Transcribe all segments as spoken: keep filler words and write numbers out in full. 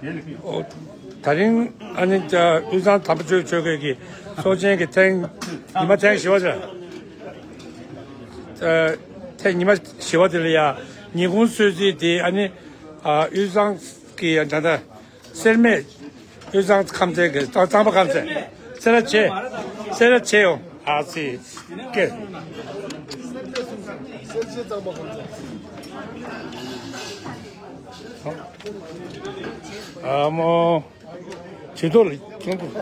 ཨོ། ད་རིང་ཨ་ནི་དབུས་གཙང་དམ་པ་ཆོས་ཆོས་སྐད་ཀྱི་ཚོགས་ཆེན་གྱི་ཐེངས་ཉི་མ་ཐེངས་བཞི་པ་རེད། ཨ། ཐེངས་ཉི་མ་བཞི་པ་དེ་ལ་ཡ་ཉིན་གུང་གསོལ་ཚིགས་དེ་ཨ་ནི་ཨ་དབུས་གཙང་གི་ད་ལྟ་སེར་སྨད་དབུས་གཙང་ཁམས་ཚན་གྱི་གཙང་པ་ཁམས་ཚན། སེ་ར་བྱེས། སེ་ར་བྱེས་ཡོང་། ཨ་ཙི། ཀེ། ཨ་མོ། བྱི་དོར་ལ་ཁྱོད་ཀྱིས།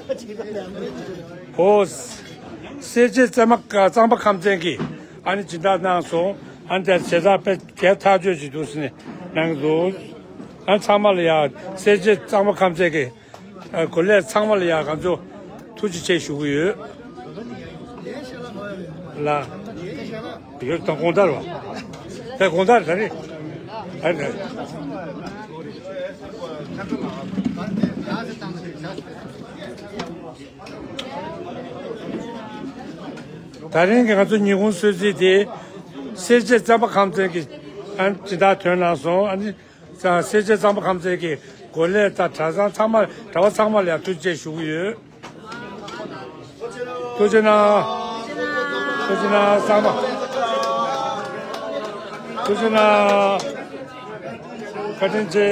ཨོ། སེར་བྱེས་གཙང་མ་གཙང་པ་ཁམས་ཚན་གྱིས་ཨ་ནི་སྦྱིན་བདག་གནང་སོང་། ཨ་ནི་དེ་བྱེ་བྲག་དཔེ་གལ་ཐག་ཆོད་ཅིག་འདུག་ཟེར་ནས་གནང་གི་འདུག། ཨ་ཚང་མ་ལ་ཡ་སེར་བྱེས་གཙང་པ་ཁམས་ཚན་གྱི་ཨ་གོ་ལས་ཚང་མ་ལ་ཡ་ང་ཚོ་ཐུགས་རྗེ་ཆེ་ཞུ་གི་ཡོད། ལ། ཡོད་དང་གོང་ལྟར་བ། དེ་གོང་ལྟར་ད་རེད། ཨ་ནི། ད་རིང་གི་ང་ཚོ་ཉིན་གུང་གསོལ་ཚིགས་དེ། སེར་བྱེས་གཙང་པ་ཁམས་ཚན་གྱི་ཨ་ནི་སྦྱིན་བདག་ཐོན་གནང་སོང་། ཨ་ནི་སེར་བྱེས་གཙང་པ་ཁམས་ཚན་གྱི་འགོ་ལས་དང་གྲྭ་ཚང་ཚང་མ་གྲྭ་པ་ཚང་མ་ལ་ཡང་ཐུགས་རྗེ་ཆེ་ཞུ་གི་ཡོད། ཐུགས་རྗེ་གནང་། ཐུགས་རྗེ་གནང་། གཙང་མ། ཐུགས་རྗེ་གནང་། བཀའ་དྲིན་ཆེ།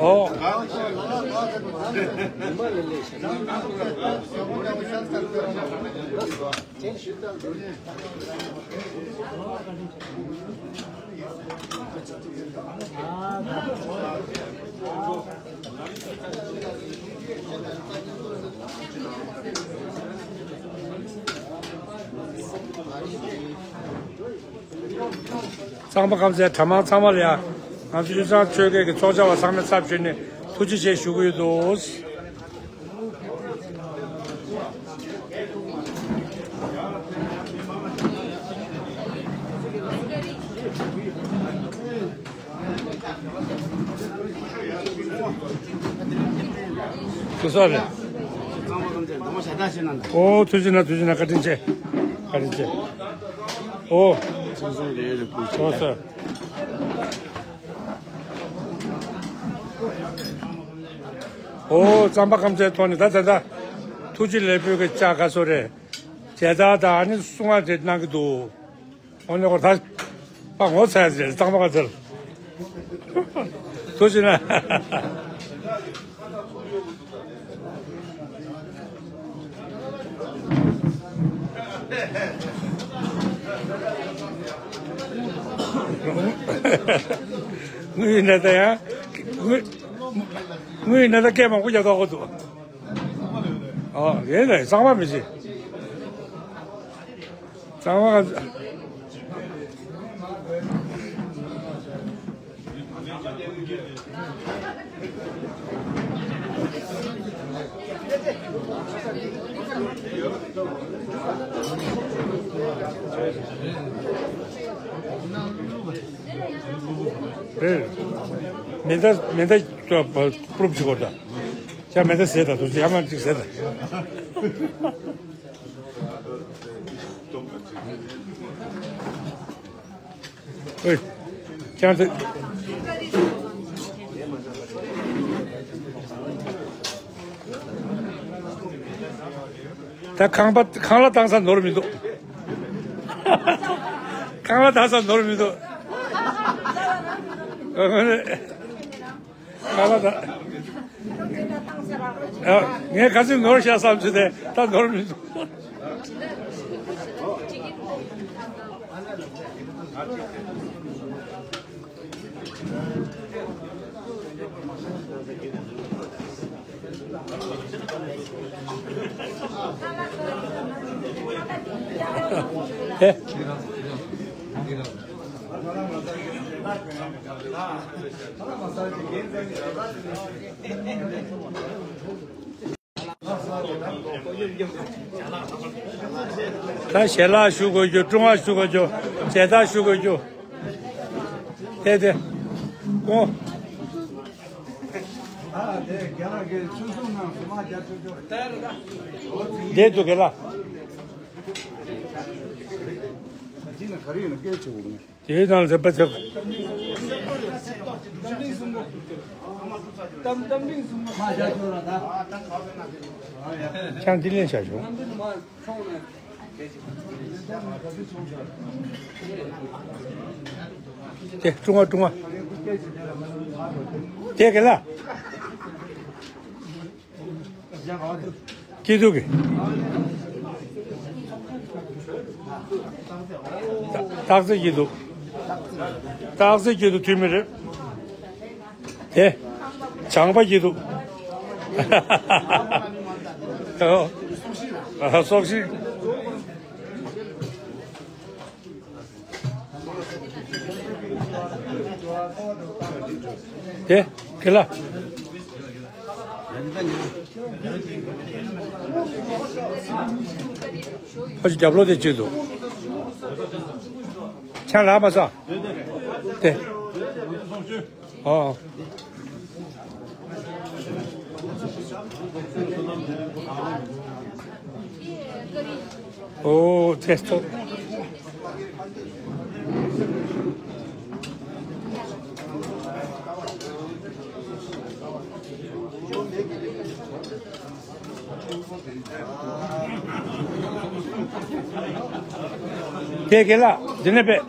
ཨོ། གཙང་པ་ཁམས་ཚན་གྲྭ་མང་ཚང་མ་ལ་ཡ། ང་ཚོ་དབུས་གཙང་ཆོལ་ཁའི་གི་ཚོགས་བཅར་བ་ཚང་མའི་ཚབ་ཞུས་ནས་ཐུགས་རྗེ་ཆེ་ཞུ་གི་ཡོད་འདུག། ཐུགས་སོ་རེད། ཨོ་ཐུགས་རྗེ་གནང་། ཐུགས་རྗེ་གནང་། བཀའ་དྲིན་ཆེ། བཀའ་དྲིན་ཆེ། ཨོ། ཨོ་གཙང་པ་ཁམས་ཚན་ཐོག་ནས་ད་ད་ད་ཐུགས་རྗེ་ལེགས་འབུལ་གྱི་ལྕགས་ཁ་སོ་རེད། ཇ་དར་དང་ཨ་ནི་གསུང་བ་དེ་གནང་གི་འདུག། འོ་ནི་འོ་ད་ཕ་ངོ་ཚ་ཡ་ཟེར་གཙང་མ་ཁ་ཚལ། ཐུགས་རྗེ་གནང་། དངུལ་ཡིན་ན་ད་ཡང་། དངུལ་དངུལ་ཡིན་ན་ད་སྐད་མང་པོ་རྒྱག་ཐུབ་ཀྱི་འདུག། ཨོ་ཡིན་ན་གཙང་མ་མི་བྱེད། གཙང་མ། རེད། མེ་མདའ་མེ་མདའ་པུ་རུབ་བྱེད་དགོས་ད། ཅག་མེ་མདའ་ཟེར་ད་དུ་ཡང་མ་གཅིག་ཟེར་ད། ཨོའི། ཅང་ཚེ། ད་ཁང་པ་ཁང་གླ་བཏང་ས་ནོར་མི་འདུག། ཁང་གླ་བཏང་ས་ནོར་མི་འདུག། ཁང་གླ་ད། ཨ། ངས་ག་ཚོད་ནོར་བཞག་བསམ་བྱས་ཏེ་ད་ནོར་མི་འདུག་ཨེ། ད་ཞལ་ལག་ཞུ་དགོས་རྒྱུ། བཀྲུ་མ་ཞུ་དགོས་རྒྱུ། མཇལ་དར་ཞུ་དགོས་རྒྱུ། དེ་དེ། ཨོ། དེ་དུ་གེ་ལ། དེའི་ནང་ལ་ཟེར་པ་ཚེ། ཆང་འདི་ལེན་བྱ་ཞོག་དེ་བཀྲུ་མ་བཀྲུ་མ། དེ་གེ་ལ། སྐྱིད་སྡུག་གི། སྟག་རྩེ་སྐྱིད་སྡུག་སྟག་རྩེ་སྐྱིད་སྡུག་ཐུ་མི་རེད། དེ། བྱང་པ་སྐྱིད་སྡུག་ཨ། སོག་ཤིང་། དེ། ཁེ་ལ། ཨ་ཅི་རྒྱབ་ལོག་དེ་བྱེད་དོ། ཆང་ལ་མ་ཟ། དེ། ཨོ། ཨོ། ཚེ་སྟོབས། དེ་གེ་ལ་འདི་ནས་པས།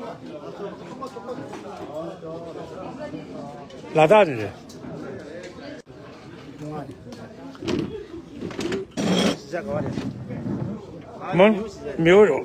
ལ་དྭགས་རེད། མོན་མིའུ་རུ།